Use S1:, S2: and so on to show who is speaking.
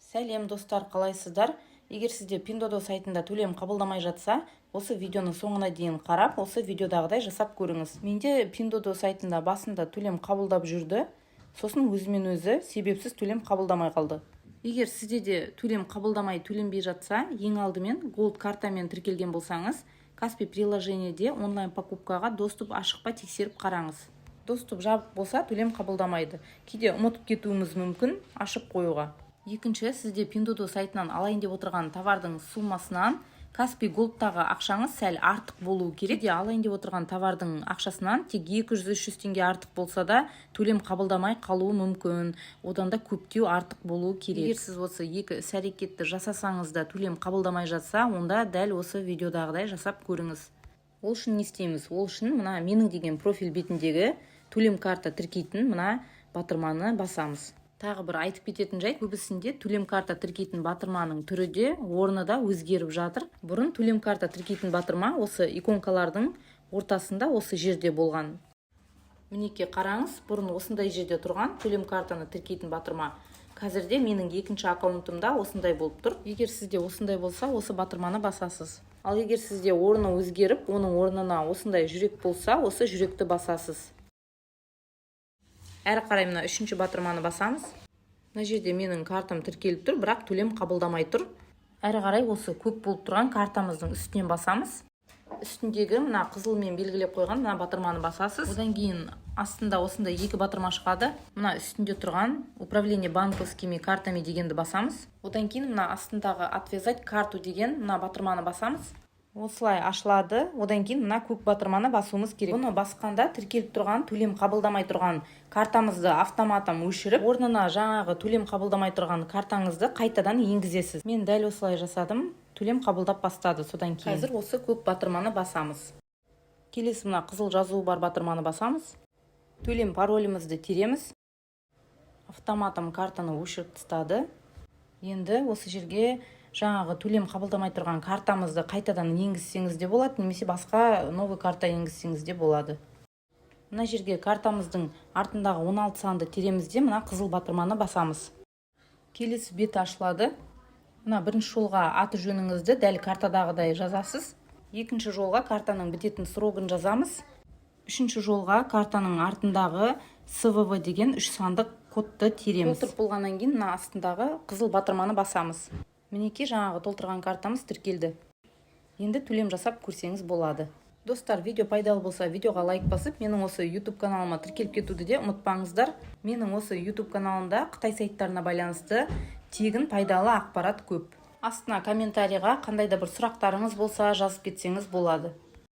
S1: Сәлем, достар! Қалайсыздар? Егер сізде Пиндуодуо сайтында төлем қабылдамай жатса, осы видеоны соңына дейін қарап, осы видеодағыдай жасап көріңіз. Менде Пиндуодуо сайтында басында төлем қабылдап жүрді, сосын өзімен өзі себепсіз төлем қабылдамай қалды. Егер сізде де төлем қабылдамай, төленбей жатса, ең алдымен Голд картамен тіркелген болсаңыз, Каспи приложениеде онлайн покупкаға доступ ашық па, тексеріп қараңыз. Доступ жабық болса, төлем қабылдамайды. Кейде ұмытып кетуіміз мүмкін ашып қоюға. Екінші, сізде Пиндуодуо сайтынан алайын деп отырған товардың суммасынан Каспи Голдтағы ақшаңыз сәл артық болуы керек. Кейде алайын деп отырған товардың ақшасынан тек 200-300 теңге артық болса да, төлем қабылдамай қалуы мүмкін. Одан да көптеу артық болуы керек. Егер сіз осы екі іс әрекетті жасасаңыз да, төлем қабылдамай жатса, онда дәл осы видеодағыдай жасап көріңіз. Ол үшін не істейміз? Ол үшін мына «Менің» деген профиль бетіндегі төлем карта тіркейтін мына батырманы басамыз. Тағы бір айтып кететін жайт: көбісінде төлем карта тіркейтін батырманың түрі де, орны да өзгеріп жатыр. Бұрын төлем карта тіркейтін батырма осы иконкалардың ортасында, осы жерде болған. Мінекей, қараңыз, бұрын осындай жерде тұрған төлем картаны тіркейтін батырма. Қазірде менің екінші аккаунтымда осындай болып тұр. Егер сізде осындай болса, осы батырманы басасыз. Ал егер сізде орны өзгеріп, оның орнына осындай жүрек болса, осы жүректі басасыз. Әрі қарай мына үшінші батырманы басамыз. Мына жерде менің картам тіркеліп тұр, бірақ төлем қабылдамай тұр. Әрі қарай осы көк болып тұрған картамыздың үстінен басамыз. Үстіндегі мына қызылмен белгілеп қойған мына батырманы басасыз. Одан кейін астында осындай екі батырма шығады. Мына үстінде тұрған «Управление банковскими картами» дегенді басамыз. Одан кейін мына астындағы «Отвязать карту» деген мына батырманы басамыз. Осылай ашылады. Одан кейін мына көк батырманы басуымыз керек. Бұны басқанда тіркеліп тұрған, төлем қабылдамай тұрған картамызды автоматом өшіріп, орнына жаңағы төлем қабылдамай тұрған картаңызды қайтадан енгізесіз. Мен дәл осылай жасадым, төлем қабылдап бастады содан кейін. Қазір осы көк батырманы басамыз. Келесі мына қызыл жазуы бар батырманы басамыз. Төлем паролімізді тереміз. Автоматом картаны өшіріп тастады. Енді осы жерге жаңағы төлем қабылдамай тұрған картамызды қайтадан енгізсеңіз де болады немесе басқа новый карта енгізсеңіз де болады. Мына жерге картамыздың артындағы 16 санды тереміз де, мына қызыл батырманы басамыз. Келесі бет ашылады. Мына бірінші жолға аты жөніңізді дәл картадағыдай жазасыз. Екінші жолға картаның бітетін срогын жазамыз. Үшінші жолға картаның артындағы CVV деген үш сандық кодты тереміз. Толтырып болғаннан кейін мына астындағы қызыл батырманы басамыз. Мінекей, жаңағы толтырған картамыз тіркелді. Енді төлем жасап көрсеңіз болады. Достар, видео пайдалы болса, видеоға лайк басып, менің осы YouTube каналыма тіркеліп кетуді де ұмытпаңыздар. Менің осы YouTube каналымда қытай сайттарына байланысты тегін пайдалы ақпарат көп. Астына комментарийға қандай да бір сұрақтарыңыз болса, жазып кетсеңіз болады.